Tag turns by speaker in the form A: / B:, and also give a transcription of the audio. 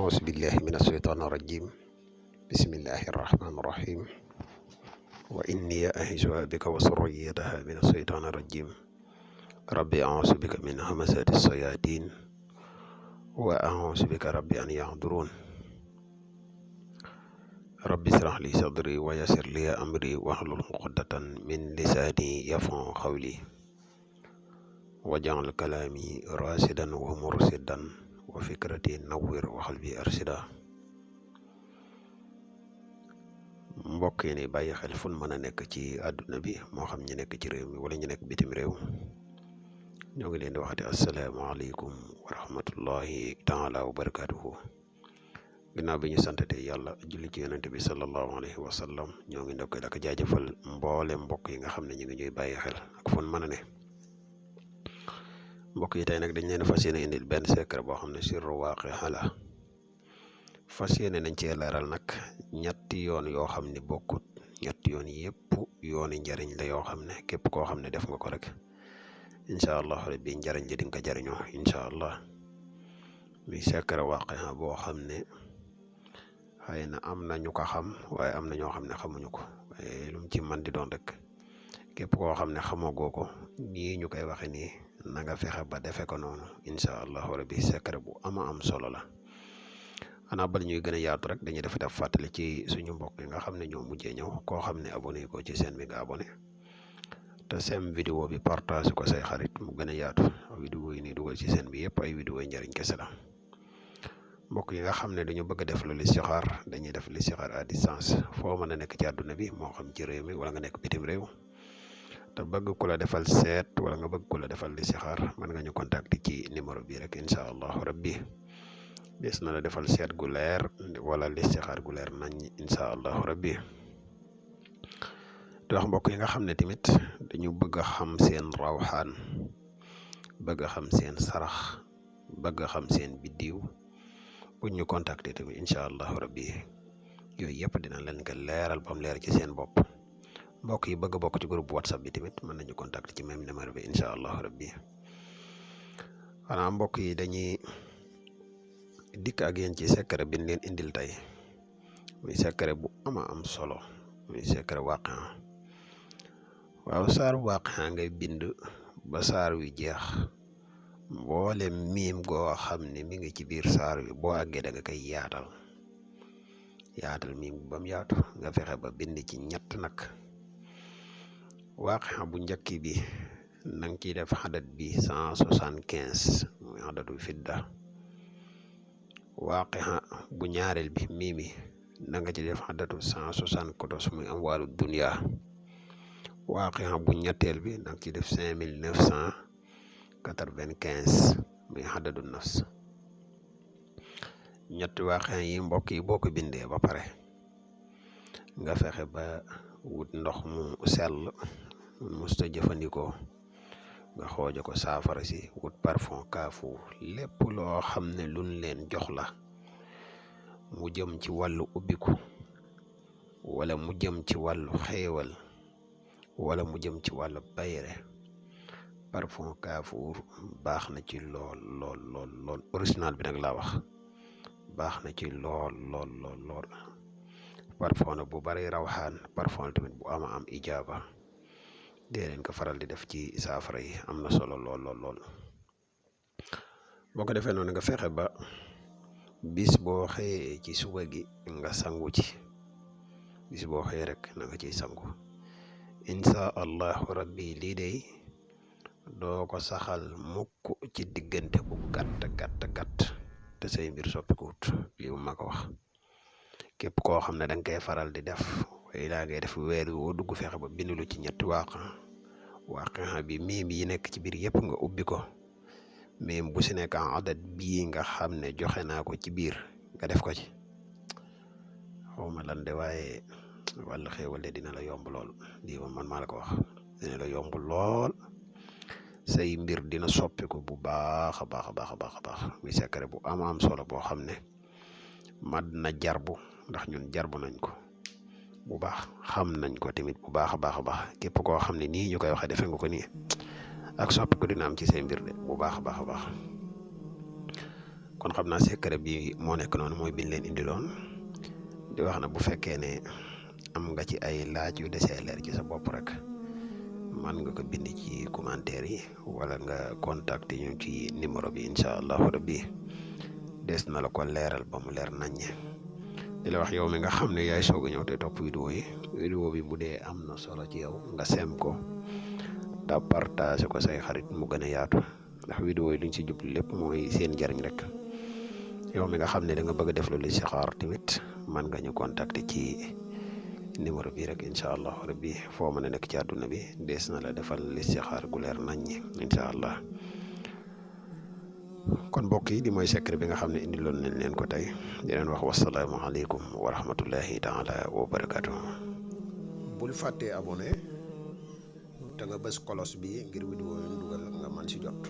A: أعوذ بالله من الشيطان الرجيم بسم الله الرحمن الرحيم وإني أعيذها بك وذريتها من الشيطان الرجيم ربي أعوذ بك من همزات الشياطين وأعوذ بك ربي أن يحضرون ربي اشرح لي صدري ويسر لي أمري واحلل عقدة من لساني يفقهوا قولي واجعل كلامي راشدا ومرشدا وفكرتي نوّر وقلبي أرشدا mbokk yi ni bàyyi xel fun mën a nekk ci àdduna bi moo xam ñu nekk ci réew mi wala ñu nekk bitim réew ñoo ngi leen di waxati asalaamaaleykum wa rahmatullahi taala wa barakatuhu ginnaaw bi ñu santate yàlla julli ci yonente bi sallallahu alayhi wa sallam ñoo ngi ndokkee ak jaajëfal mboole mbokk yi nga xam ne ñu ngi ñuy bàyyi xel ak fun mën a ne mbokk yi tey nag dañ leen fas yéene indil benn secret boo xam ne sirru waaqi'a la fas yéene nañ ci leeral nag ñetti yoon yoo xam ne bokkut ñetti yoon yëpp yooni njariñ la yoo xam ne képp koo xam ne def nga ko rek incha allah rabbi njariñ ji di nga ko jariñoo incha allah muy secret waaqi'a boo xam ne xëy na am na ñu ko xam waaye am na ñoo xam ne xamuñu ko waaye lu mu ci man di doon rek képp koo xam ne xamagoo ko nii ñu koy waxe nii na nga fexe ba defe ko noonu incha allahu rabbi secret bu ama am solo la xanaa bala ñuy gën a yaatu rek dañuy def fàttali ci suñu mbokk yi nga xam ne ñoo mujjee ñëw koo xam ne abonné ko ci chaîne bi nga abonné te sem vidéo bi partage ko say xarit mu gën a yaatu vidéo yi nii dugal ci chaîne bi yëpp ay vidéo yi njëriñ kese la mbokk yi nga xam ne dañu bëgg a def lu listixaar dañuy def listixaar à distance foo mën a nekk ci àdduna bi moo xam ci réew mi wala nga nekk bitim réew te bëgg ku la defal seet wala nga bëgg ku la defal listixaar mën nga ñu contacter ci numéro bi rek incha allahu rabbi des na la defal seet gu leer wala listixaar gu leer nañ incha allahu rabbi di wax mbokk yi nga xam ne tamit dañu bëgg a xam seen rawxaan bëgg a xam seen sarax bëgg a xam seen biddiw bu ñu contacter tamit incha allahu rabbi yooyu yëpp dina leen ko leeral ba mu leer ci seen bopp mbokk yi bëgg a bokk ci groupe whatsapp bi tamit mën nañu contacter ci même numéro bi incha allahu rabbi xanaa mbokk yi dañuy dikk ak yéen ci secret bi ñu leen indil tey muy secret bu ama am solo muy secret waaqi'a waaw saar waaqi'a ngay bind ba saar wi jeex mboole miim goo xam ne mi ngi ci biir saar wi boo àggee da nga koy yaatal miim ba mu yaatu nga fexe ba bind ci ñett nag waaqi'a bu njëkk bi na nga ciy def xadat bi 175 muy xadatu fidda waaqi'a bu ñaareel bi miimi na nga ci def xadatu 174 muy amwaalu dunya waaqi'a bu ñetteel bi na nga ci def 5995 muy xadatu nafs ñetti waaqi'a yi mbokk yi boo ko bindee ba pare nga fexe ba wut ndox mu sell musta jëfandikoo nga xooja ko saafara si wut parfum kaafuur lépp loo xam ne luñ leen jox la mu jëm ci wàllu ubbiku wala mu jëm ci wàllu xéewal wala mu jëm ci wàllu bayre parfum kaafuur baax na ci lool original bi nag laa wax baax na ci lool parfum na bu bari rawxaan parfum tamit bu ama am ijaaba dee leen ko faral di def ci saafara yi am na solo lool boo ko defee noonu nga fexe ba bis boo xëyee ci suba gi nga sangu ci bis boo xëyee rek na nga ciy sangu insha allahu rabbi lii dey doo ko saxal mukk ci diggante bu gàtt te say mbir soppikuwut lii ma ko wax képp koo xam ne da nga koy faral di def waaye daa ngay def weer woo dugg fexe ba bindulu ci ñetti waaqi'a bi miim yi nekk ci biir yëpp nga ubbi ko miim bu si nekk adat bii nga xam ne joxe naa ko ci biir nga def ko ci xawma lan de waaye wàllu xéewal de dina la yomb lool lii moom man maa la ko wax dina la yomb lool say mbir dina soppiku bu baax a baax muy secret bu am solo boo xam ne mat na jarbu ndax ñun jarbu nañ ko bu baax xam nañ ko tamit bu baax a baax képp koo xam ne nii ñu koy waxee defe nga ko nii ak soppi ko dina am ci say mbir de bu baax a baax kon xam naa secret bi moo nekk noonu mooy biñ leen indiloon di wax na bu fekkee ne am nga ci ay laaj yu desee leer ci sa bopp rek man nga ko bind ci commentaire yi wala nga contacter ñu ci numéro bi incha allahu rabbi des na la ko leeral ba mu leer naññ di la wax yow mi nga xam ne yaay soog a ñëw te topp vidéo bi bu dee am na solo ci yow nga sem ko te partage ko say xarit mu gën a yaatu ndax vidéo yi luñ ci jublu lépp mooy seen njariñ rek yow mi nga xam ne da nga bëgg a def lu listixaar tamit man nga ñu contacter ci numéro bi rek incha allah rabbi foo mën a nekk ci àdduna bi dees na la defal listixaar gu leer naññi incha allah kon mbokk yi di mooy secret bi nga xam ne indi loon nañ leen ko tey di leen wax wasalaamu aleykum wa rahmatullahi taala wa barakatuh bul fàttee abonné te nga bës kolos bi ngir vidéo yi dugal nga man si jot